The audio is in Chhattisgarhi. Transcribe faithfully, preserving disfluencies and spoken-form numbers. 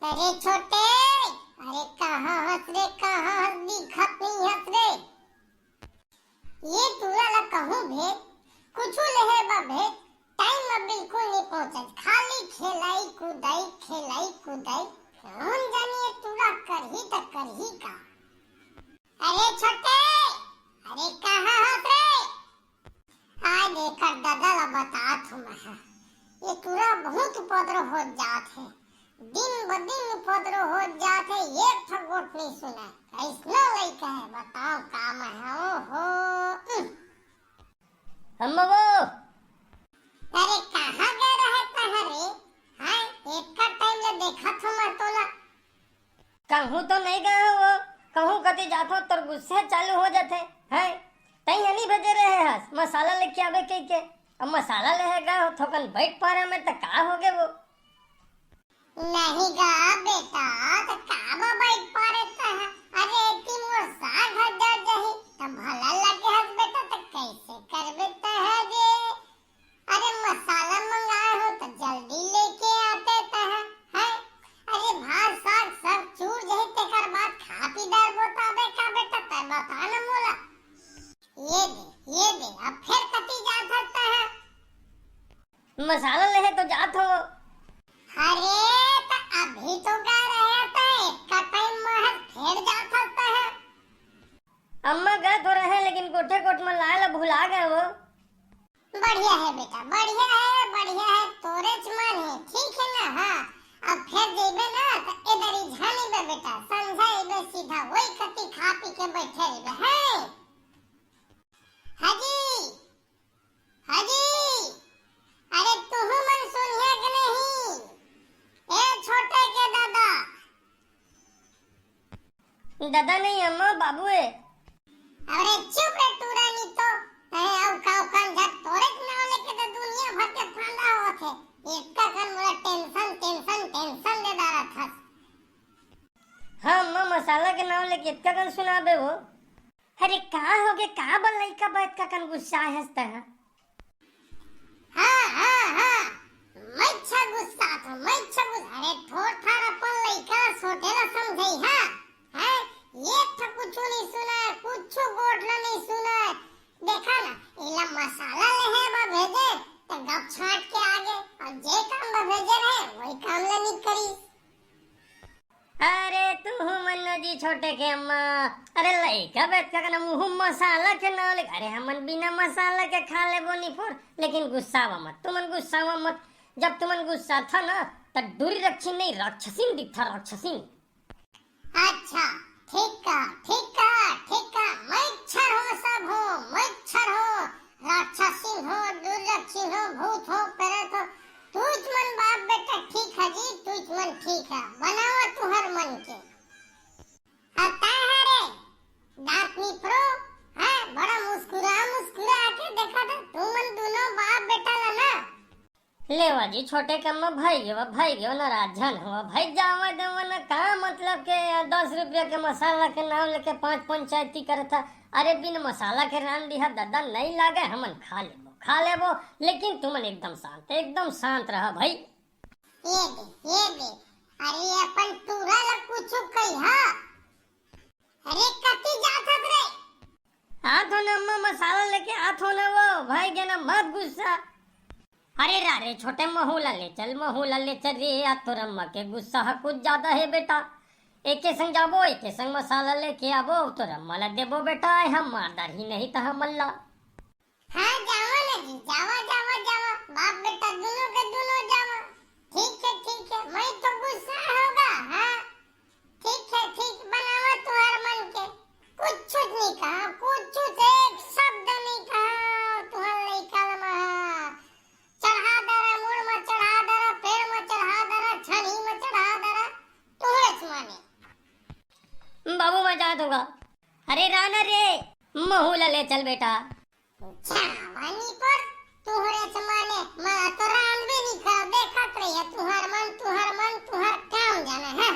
अरे छोटे, अरे कहाँ हस रे, कहाँ हस, दिखत नहीं हस रे। ये टूरा ला कहूँ भेज, कुछु लेहे बर भेज, टाइम में बिल्कुल नहीं पहुँचत, खाली खेलाई कुदाई, खेलाई कुदाई। कौन जानी ये टूरा करही त करही का। अरे छोटे, अरे कहाँ हस रे? आज एकर ददा ला बतात हूँ मैं ह। ये टूरा बहुत उपद्रव होत जात हे, दिन ब दिन उपद्रव होत जात हे, एक ठो गोठ नहीं सुने। कैसनो लइका हे, बताओ का मैं ह, ओहो। उम। अम्मा वो। अरे कहाँ गए रहे तहाँ रे? हाँ, एतका टाइम ले देखत हूँ मैं तोला। कहूँ तो नहीं गए हो वो, कहूँ कति जात हो तोर गुस्सा चालू हो जाथे, हैं? तई हनी भेजे रहे हस मसाला लेके आवे कह के, अब मसाला लेहे गए हो थोकन बैठ पारे में त का हो गए वो? नहीं गा बेटा, त का बा बैठ पारे तहाँ? अरे एती मोर साग ह जर जही, त भला लगे हस बेटा, त कैसे करबे तहाँ जे? अरे मसाला मंगाए हो त जल्दी लेके आते तहाँ, हैं? अरे भात साग सब चूर जही, तेकर बाद खा पी डरबो त अबे का बेटा, तै बता न मोला। ये दे, ये दे, अब फेर कती जात हस तहाँ? मसाला लेहे तो जात हो। अरे त अभी तो गा रहे त एतका टाइम में हस फेर जात हस तहाँ। अम्मा गए तो रहे लेकिन गोठे गोठ में लाए ला भुला गए वो। बढ़िया है बेटा, बढ़िया है, बढ़िया है, तोरेच मन है, ठीक है ना? हाँ, अब फेर जइबे ना त एदरी झन अइबे बेटा, संझा अइबे सीधा, वही कती खा पी के बैठे रहिबे, हैं? हाजी, हाजी, अरे तुहू मन सुनिया के नहीं? ए छोटे के दादा। दादा नहीं अम्मा, बाबू है। अरे चुप रे टूरा, नहीं तो कहे अउ काव कान झट तोरे के नाव लेके तो दुनिया भर के फंदा होत हे। एतका कन मोला टेंशन, टेंशन, टेंशन दे डारत हस। हाँ अम्मा, मसाला के नाव लेके एतका कन सुनाबे वो। अरे का होगे, का बर लइका बर एतका कन गुस्सा हस तहाँ? हाँ, हाँ, हाँ, मैं अच्छा गुस्सा था, मैं अच्छा गुस्सा। अरे थोर थार अपन लइका सोटे ला समझई, हाँ? हैं? ये तो कुछु नहीं सुना, कुछु गोठ ला नहीं सुना। देखा ना, इला मसाला लेहे बा भेजे, त गप छाट के आगे, और जे काम बा भेजे रहे, वही काम ला नहीं करी। अरे तुहू मन जी छोटे के अम्मा, अरे लइका बेतका कन मुँह मसाला के नाव ले, अरे हमन बिना मसाला के खा लेबो निपोर, लेकिन गुस्सावा मत, तुमन गुस्सावा मत। जब तुमन गुस्सा था ना, त डुरी रक्षी नहीं राक्षसीन दिखथा, राक्षसीन। अच्छा, ठीक का, ठीक का, ठीक का, मच्छर हो सब हो, मच्छर हो, राक्षसीन हो, दुर्लक्षीन हो, भूत हो, प्रेत हो, तुझ मन बाप बेटा ठीक है जी, तुझ मन ठीक है, बनावा तुहर मन के। अब तय है रे, दांत निपरो, हैं, बड़ा मुस्कुरा मुस्कुरा के देखा था, तुमन दोनों बाप बेटा ला ना। लेवा जी, छोटे के अम्मा, भई गेवा, भई गेवा, नाराज झन होवा भई, जावा देवा ना, का मतलब के दस रुपया के मसाला के नाव लेके पांच पंचायती करत हा। अरे बिन मसाला के रांध दिहा दादा, नहीं लागे, हमन खा लेबो, खा लेबो, लेकिन तुमन एकदम शांत, एकदम शांत रहा भाई। ये दे, ये दे, अरे अपन टूरा ला कुछु कही हा। अरे कति जात हस रे? आत हो ना अम्मा, मसाला लेके आत हो ना वो, भई गे ना मत गुस्सा। अरे रा रे छोटे, महू ला ले चल, महू ला ले चल रे, आज तोर अम्मा के गुस्सा ह कुछ ज्यादा हे बेटा। एके संग जाबो, एके संग मसाला लेके आबो, तोर अम्मा ला देबो बेटा, हम मार डारही नहीं त हमन ला। हाँ, जावा ना जी, जावा, जावा, जावा, बाप बेटा दोनों के दोनों जावा। ठीक है, ठीक है, मैं तो गुस्सा होगा, हाँ। ठीक है, ठीक, बनावा तुहार मन के। कुछ नहीं कहा, कुछ एक शब्द नहीं कहा, तुहार लइका ला महा। चढ़ा दरा, मुड़ में चढ़ा दरा, पेड़ में चढ़ा दरा, छनी में चढ़ा दरा, तुहरेच माने। बाबू, मैं जात हूँ गा। अरे राना रे, महू ला ले चल बेटा। जावा निपोर, तुहरे से माने, मैं तो रांधबे नहीं खाओ, देखत रहिए, तुहार मन, तुहार मन, तुहार काम जाने, हाँ?